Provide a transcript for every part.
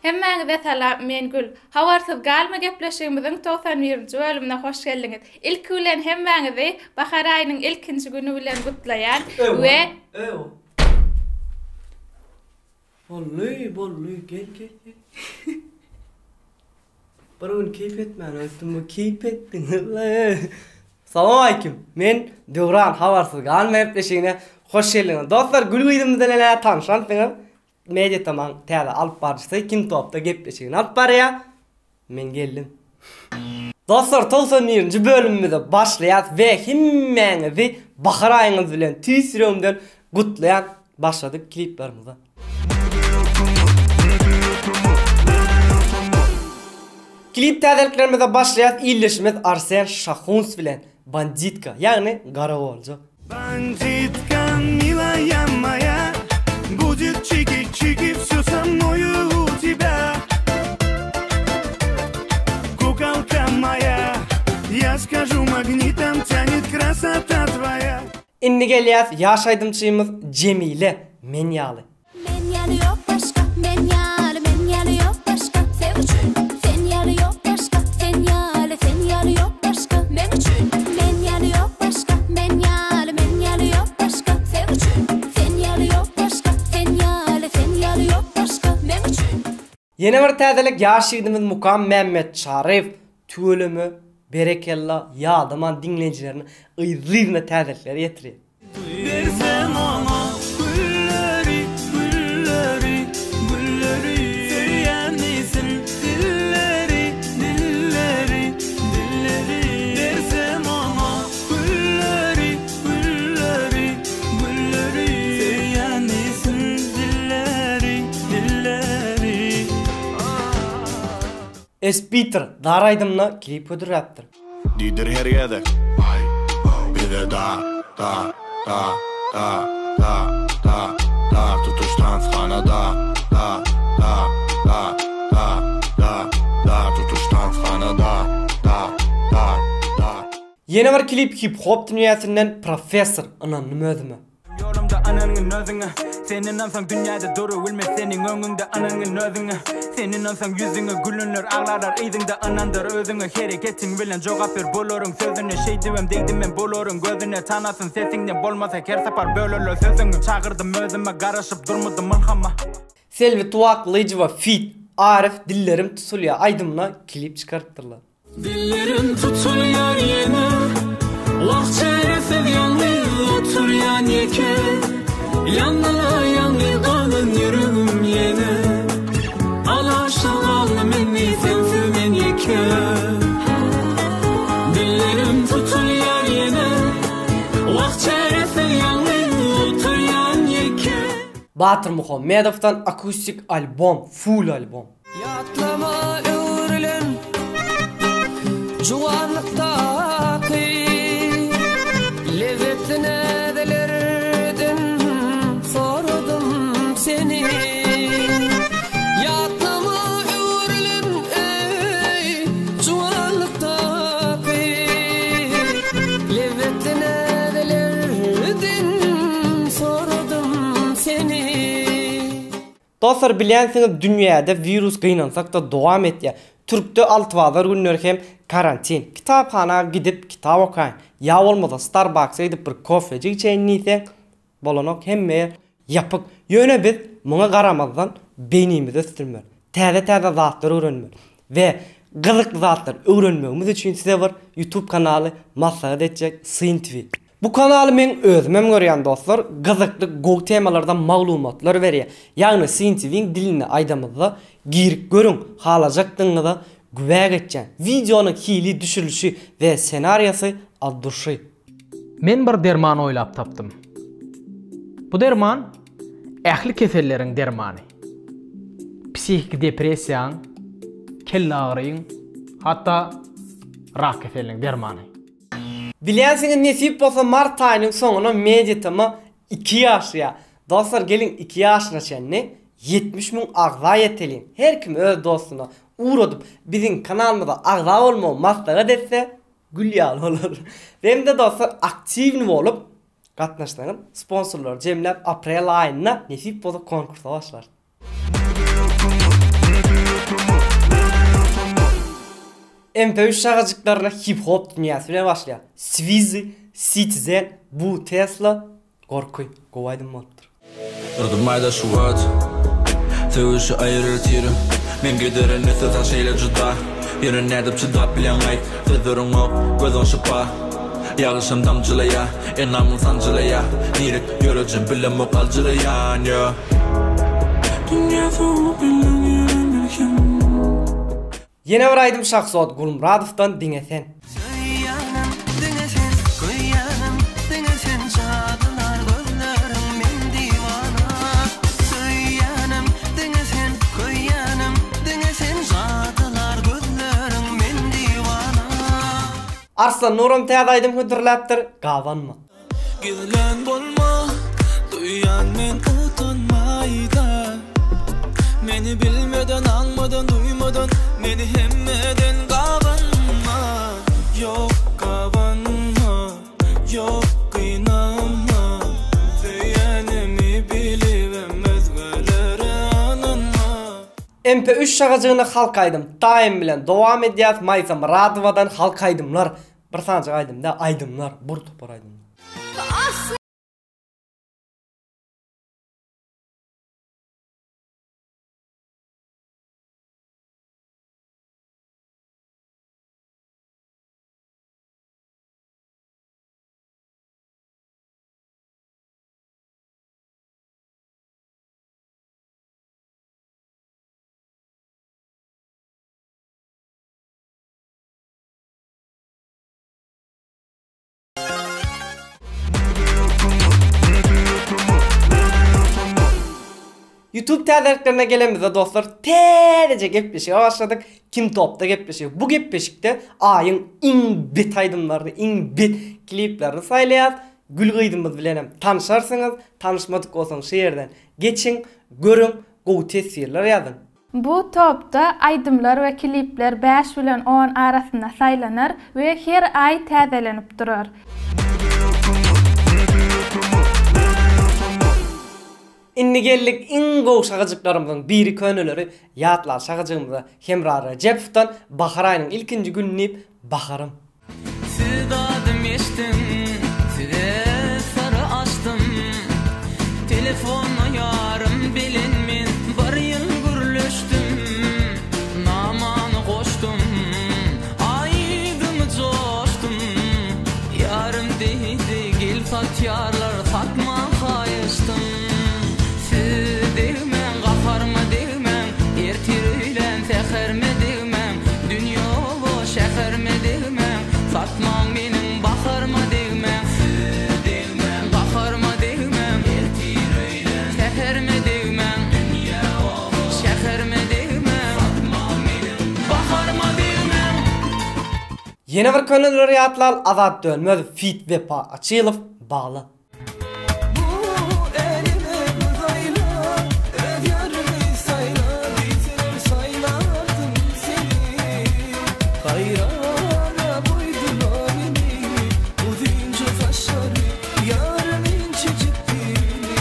Hemmäňize salam, men Gül. Habarsyz galma gepleşigimiziň 91-nji bölümine hoş geldiňiz. Ilki bilen hemmäňizi bahar aýynyň ilkinji güni bilen gutlaýan we Öw. Bolly, bolly, gel, gel, gel. Bir gün keýp etmän ötdüm, bu keýp etdiňiz. Salowmaleýkim. Men Döwran habarsyz galma gepleşigine hoş geldiňiz. Dostlar, Gül gyzymyz bilen hä tanyşansyňyz. Media Tamaň täze alyp baryjysy Kim Topda gepleşigini alyp barýar. Men geldim. Dostlar 91-nji bölümimize başlaýas we hemmäňizi bahar aýyňyz bilen tüýs ýüregimden gutlaýan. Başladyk kliplerimize. Klip täzeliklerimize başlaýas ildeşimiz Arsen Şahuns bilen Banditka ýagny Garagolja. Banditka milaýa moýa Budet çiki çiki wsё so mnoýu u tebýa Kukalka moýa Ýa skažu magnitom týanet krasota twoýa. Indi gelýäs ýaş aýdymçymyz Jemile Men ýaly. Men ýaly ýok başga, men ýaly, men ýaly ýok başga Seň üçin. Sen ýaly ýok başga, sen ýaly, sen ýaly ýok başga Meň üçin. Men ýaly ýok başga, men ýaly, men ýaly ýok başga Seň üçin. Sen ýaly ýok başga, sen ýaly, sen ýaly ýok başga Meň üçin. Ýene bir täzelik ýaş ýigidimiz Mukam Mämmetçaryýew tüweleme berekella ýadaman diňleýjilerine yzly-yzyna täzelikler ýetirýär. Bersem oňa gülleri, gülleri, gülleri Söýýän diýsin dilleri, dilleri, dilleri Bersem oňa gülleri, gülleri, gülleri Söýýän diýsin dilleri, dilleri Espiter dar aýdymyna klip hödürläpdir. Diýdir her gezek Aý Bize dar dar dar dar dar dar dar Tutuş tanshana dar dar dar dar dar dar dar Tutuş tanshana dar dar dar dar. Ýene bir klip hip hop dünýäsinden Professor ynandym özüme. Ýolumda ynangyn özüňe Sen ynansaň dünýäde durubilmez seniň öňüňde ynangyn özüňe Sen ynansaň ýüzüňe gülenler aglarlar yzyňda ynandyr özüňe Hereketiň bilen jogap ber bularyň sözüne Şeýdibem degdim men bularyň gözüne Tanasyn sesiňden bolmasa her sapar bölerler sözüňi Çagyrdym özüme garaşyp durmadym ylhama. Selbi Tuwaklyjowa feat. Arif Dillerim tutulýar aýdymyna klip çykarypdyrlar. Dillerim tutulýar ýene Wah çäresiz ýalňyz oturýan ýeke Ýangyna ýalňyz galan ýüregim ýene Alaçsyz galdym indi sensiz men ýeke Dillerim tutulýar ýene Wah çäresiz ýalňyz oturýan ýeke Batyr Muhammedowdan akustik albom full albom. Ýatlama öwrülen juwanlykdaky Lezzetli näzelerden soradym seni. Ýatlama öwrülen eý, juwanlykdaky Lezzetli näzelerden soradym seni. Dostlar bilýänsiňiz dünýäde wirus gynansakda dowam etýär. Türkde Altybazar günleri hem karantin. Kitaphana gidip kitap okaýyn. Ýa bolmasa Starbucksa gidip bir kofejik içeýin diýseň bolanok hemme ýer ýapyk. Ýöne biz muňa garamazdan beýnimizi ösdürmeli. Täze täze zatlar öwrenmeli. We gyzykly zatlar öwrenmegimiz üçin size bir YouTube kanaly maslahat etjek Syn TV. Bu kanaly meň özümem görýän dostlar, gyzykly gowy temalardan maglumatlar berýär. Ýagny Sintiwiň dilinde aýdamyzda girip görüň, halajakdygyňyza güwä geçýän. Wideonyň hili, düşürilişi we senariýasy od duşy. Men bir derman oýlap tapdym. Bu derman ähli keselleriň dermany. Psihiki depressiýaň, kelleagyryň, hatda rak keseliniň dermany. Bilýänsiňiz nesip bolsa mart aýynyň soňuna Media TM iki ýaşaýar. Dostlar geliň iki ýaşyna çenli 70 müň agza ýeteliň. Her kim öz dostuna ugradyp biziň kanalymyza agza bolmagy maslahat etse gül ýaly bolar. Hem-de dostlar aktiwny bolup gatnaşsaňyz sponsorlary jemläp aprel aýynda nesip bolsa konkursa başlarys. MP3 şagajyklaryna hip-hop dünýäsi bilen başlaýar. Swizzy, Citizen, Bu Tesla, Gorky. Gowy aýdym bolupdyr. Durdum aýda şu wagt Söýüşi aýyr ertirim Men giderin isleseň şeýle juda Ýöne nädip çydap bilýäň aýt Sözleriň ok, gözüň şypa Ýagyşam damjylaýa Endamym sanjylaýa Nirik ýörejem bilemok aljyraýan ýa. Dünýä sowuk elleň ýere melhem. Ýene bir aýdym Şahzod Gulmyradowdan Diňe sen. Söýýänim diňe sen, köýýänim diňe sen Jadylar gözleriň men diwana Söýýänim diňe sen, köýýänim diňe sen Jadylar gözleriň men diwana. Arslan Nuram täze aýdym hödürläpdir, Gabanma. Gizlän bolma, duýýan men utanmaýda Meni bilmeden, aňmadan, duýmadan Meni hemmeden gabanma Ýok gabanma, ýok gynanma Söýenimi bilibem özgelere ynanma. MP üç şagajygyna halk aýdym taým bilen dowam edýäs Maýsa Myradowadan halk aýdymlar Bir sanjak aýdym däl, aýdymlar, bir topar aýdymlar. Youtube täzeliklerine gelenimizde dostlar täzeje gepleşige başladyk. Kim topda gepleşigi. Bu gepleşikde aýyň iň bet aýdymlaryny, iň bet kliplerini saýlaýas. Gül gyzymyz bilen hem tanşarsyňyz. Tanyşmadyk bolsaň şu ýerden geçiň, görüň, gowy teswirler ýazyň. Bu topda aýdymlar we klipler bäş bilen on arasynda saýlanar we her aý täzelenip durar. Indi geldik iň gowy şagajyklarymyzyň biri köneleri ýatlan şagajygymyza Hemra Rejepowdan Bahar aýynyň ilkinji güni diýip Baharym. Siz adym eşdiň, size syr açdym. Telefonda ýarym bilen men bir ýyl gürleşdim. Namany goşdum, aýdymy joşdum. Ýarym diýdi, gel satýarlar, satma haýyşdym. Siz degmäň, gaharyma degmäň, ertir öýlän säherime degmäň, dünýe oba şäherime degmäň, satmaň meniň baharyma degmäň. Siz degmäň, gaharyma degmäň, ertir öýlän säherime degmäň, dünýe oba şäherime degmäň, satmaň meniň baharyma degmäň. Ýene bir köneleri ýatlal Azat Dönmez feat Wepa Açylow bagla. Bu elime göz aýla, öz ýarymy saýla diýseler saýlardym seni. Haýrana goýdular meni, uzynja saçlary, ýarym inçejik dili.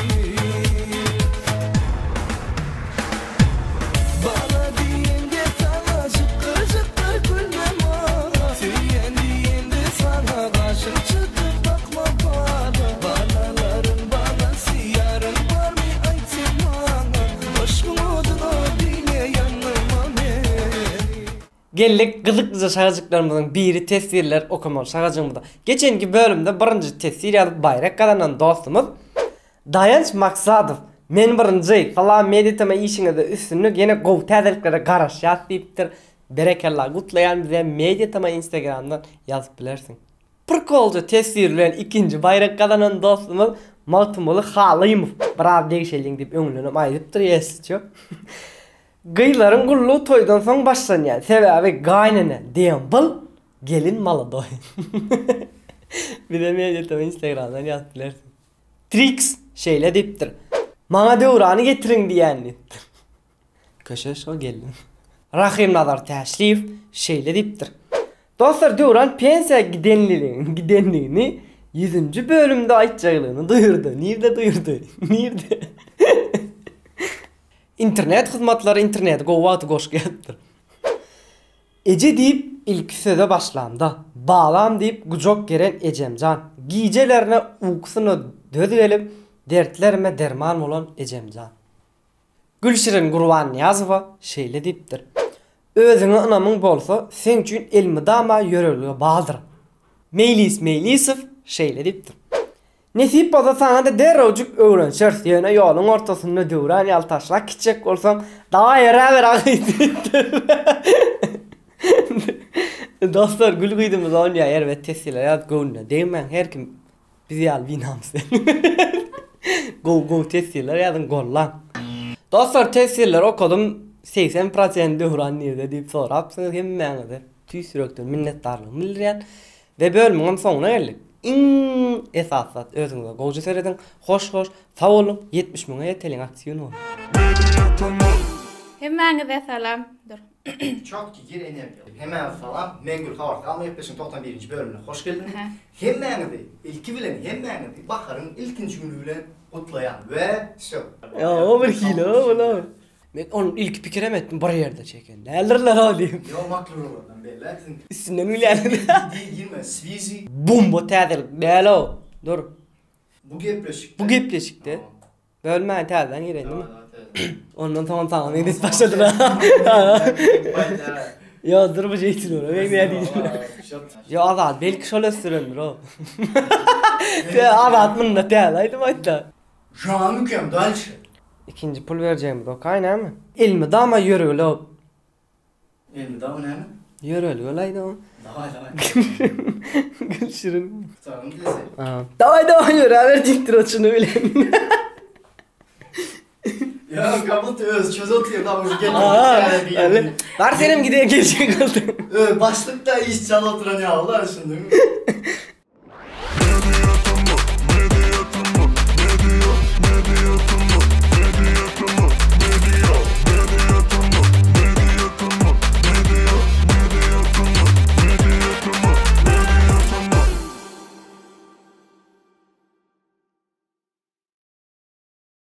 Bala diýende saňa jykgyr-jykgyr gülme maňa Söýen diýende saňa gaşyn çytyp bakma bala Balalaryň balasy ýaryň barmy aýt sen maňa Yşgyň oduna diňe ýandyrma meni. Geldik gyzyklyja şagajyklarymyzyň biri teswirler okamaly şagajygymyza. Geçenki bölümde birinji teswir ýazyp baýrak gazanan dostumyz Daýanç Maksadow, Men birinji, Salam Media-tm işiňizde üstünlik ýene gowy täzeliklere garaşýas diýipdir. Berekella gutlaýan bize Media-tm instagramdan ýazyp bilersiň. Prkolja teswir bilen ikinji baýrak gazanan dostumyz Magtymguly Halymow biraz degşeliň diýip öňündenem aýdypdyr ýesliço. Gyzlaryň gullugy toýdan soň başlanýar sebäbi gaýnene dembil gelin molodoý. Bize Media-tm instagramdan ýazyp bilersiň. Trix şeýle diýipdir, Maňa Döwrany getiriň diýýän diýipdir. Köşeş şo gelin. Rahymnazar Täşliýew şeýle diýipdir, Dostlar Döwran pensiýa gidenligini gidenligini ýüzünji bölümde aýtjaklygyny duýurdy. Nirde duýurdy? Nirde? Internet hyzmatlary interneti gowy wagty goşgy ýazypdyr. Eje diýip. Ilki söze başlamda, Balam diýip gujak geren ejemjan, Gijelerine ukusyna döz gelip, Dertlerime derman bolan ejemjan. Gülşirin Gurbannyýazowa şeýle diýipdir, Özüňe ynamyň bolsa, seň üçin elmydama ýörelge bardyr. Meýlis Meýlisow şeýle diýipdir, Nesip bolsa saňa-da derrewjik öwrenşeris, ýöne ýoluň ortasynda döwran ýaly taşlap gitjek bolsaň, dawaý ýöräber agy diýipdir. Dostlar, gül gyzymyz onýa erbet teswirler ýazyp göwnüne degmäň, her kim biz ýaly binamys däl. Gowy gowy teswirler ýazyň gollaň. Dostlar teswirleri okadym 80 prosent döwran nirde diýip sorapsyňyz hemmäňize tüýs ýürekden minnetdarlygymy bildirýän. We bölümiňem soňuna geldik. Iň esasy zat özüňize gowja serediň. Hoş hoş sag boluň 70 müňe ýeteliň aktiwny boluň. Hemmäňize salam. Dur. Çotki gir energiýaly. Hemmäňize salam. Men Gül habar salma gepleşigiň 91-nji bölümine hoş geldiňiz. Hemmäňizi ilki bilen hemmäňizi baharyň ilkinji güni bilen gutlaýan we wsё. Ýa bir hili ola. Men ony ilki pikirem etdim bir ýerde çeken däldirler-ow diýip. Ýok maklurlardan bellä biziň. Üstünden gülýärler. Diý girme swizi. Bomba täzelik däl-ow. Dur. Bu gepleşikde. Bu gepleşikde. Bölmän täzeden gireýin demi? Ondan soňam saňa meňzedip başladylar. Ýo dur bu jeýtulara meňzeýär diýdiler. Ýo Azat belki şol ösdürendir-ow. Azat munda täze aýdym aýtdy. Jan ükem dalşe. Ikinji pul berjegimiz okaý näme? Elmydama ýörgüli ol. Elmydama näme? Ýörelge ol aýdym. Daway daway. Gülşirin. Gutaryň dese. Daway daway ýöräber diýipdir o çyny bilen. Ýa kabut öz çöz otyr da uje geldi. Bar senem gidýän geljek boldy. Ö başlykda iş çal oturan ýalylar şunda.